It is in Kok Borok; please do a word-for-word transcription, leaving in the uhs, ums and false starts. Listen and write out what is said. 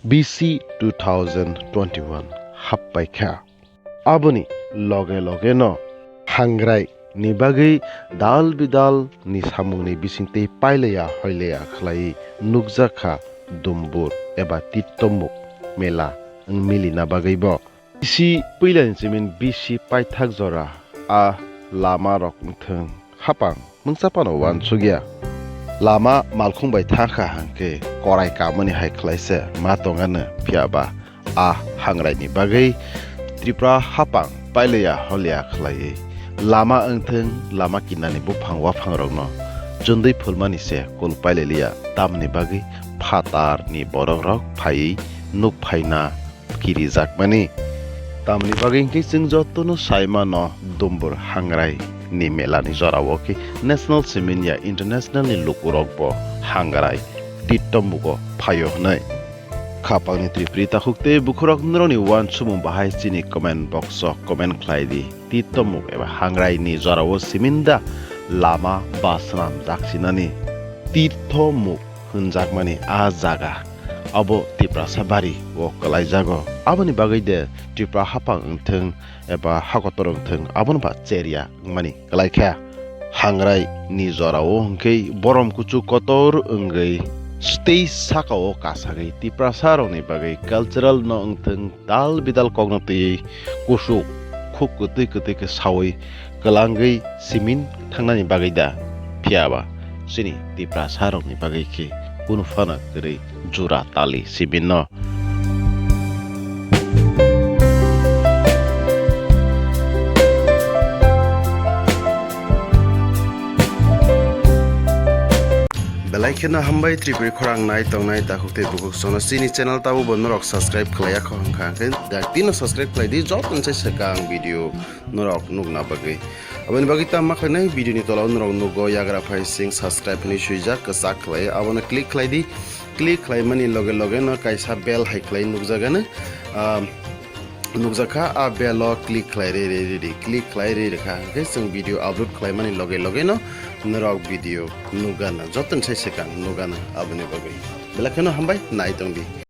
B C two thousand twenty-one happai kha. Aboni loge loge no hangrai ni bagwi dal bidal ni samung ni bisingtwi pailaya hoilaya khlai nukjak kha dumbur eba tittomuk mela wng milina bagwi bo. Bisi puilani simin bisi paithak jora a lama rok wngthwng hapang mungsa phano uansukya. Lama malkhung bai thangkha hwnkhe korai kamani hai khlaisa ma tongano, phiyaba a hangraini bagwi Tripura hapang pailaya holya khlaiwi lama wngthwng lama kinani buphang waphangrokno chwndwi phulmani se kul pailaliya, tamni bagwi phatarni borokrok phaiwi nuk phaina kirijakmani. Tamni bagwi hwnkhe chwng jotono sai mano dumbur hangrai ni mela ni jora o khe national simi ya international ni lukurok bo hangrai tittomugo phaio hwnwi. Khapangni Tripuri takhuk tei bukhurok norokni uansukmung bahai chini comment box o comment khlai di. Tittomuk eba hangrai ni jora o simin da lama ba swnamjak sinani. Tittomuk hwnjakmani a jaga abo Tiprasa bari o kwlaijago. Aboni bagwi de Tripura hapang wngthwng eba hakotor wngthwng, abono ba cherya wngmani kwlaikha. Hangrai ni jora o hwnkhe borom kuchuk kotor wngwi tei saka o kasagwi Tiprasa rokni bagwi cultural no wngthwng dal bidal kokno twiwi kusuk khuk kwtwi kwtwi khe sawi kwlangwi simin thangnani bagwi da, phiyaba chini Tiprasa rokni bagwi khe kunu phano kwrwi jura tali simin no. Belai kheno hambai Tripuri khorang nai tongnai takhuk tei bukhuk sono chini channel tabo bo norok subscribe khlaiya kho hwnkha hwnkhe da tino subscribe khlai di joto ni sai swkang video norok nukna bagwi. Aboni bagwi tamo khlainai video ni tola o norok nugo yagra phai sing subscribe hinwi swijak kwchak khlai abono click khlai di. Click khlaimani loge loge no kaisa bell hai khlai nukjagano, ah, nukjakha a bell o click khlai ri ri ri ri click khlai ri rikha hwnkhe chwng video upload khlaimani loge loge no norok video nukgana joto ni sai swkang nukgana aboni bagwi belai kheno hambai nai tongdi.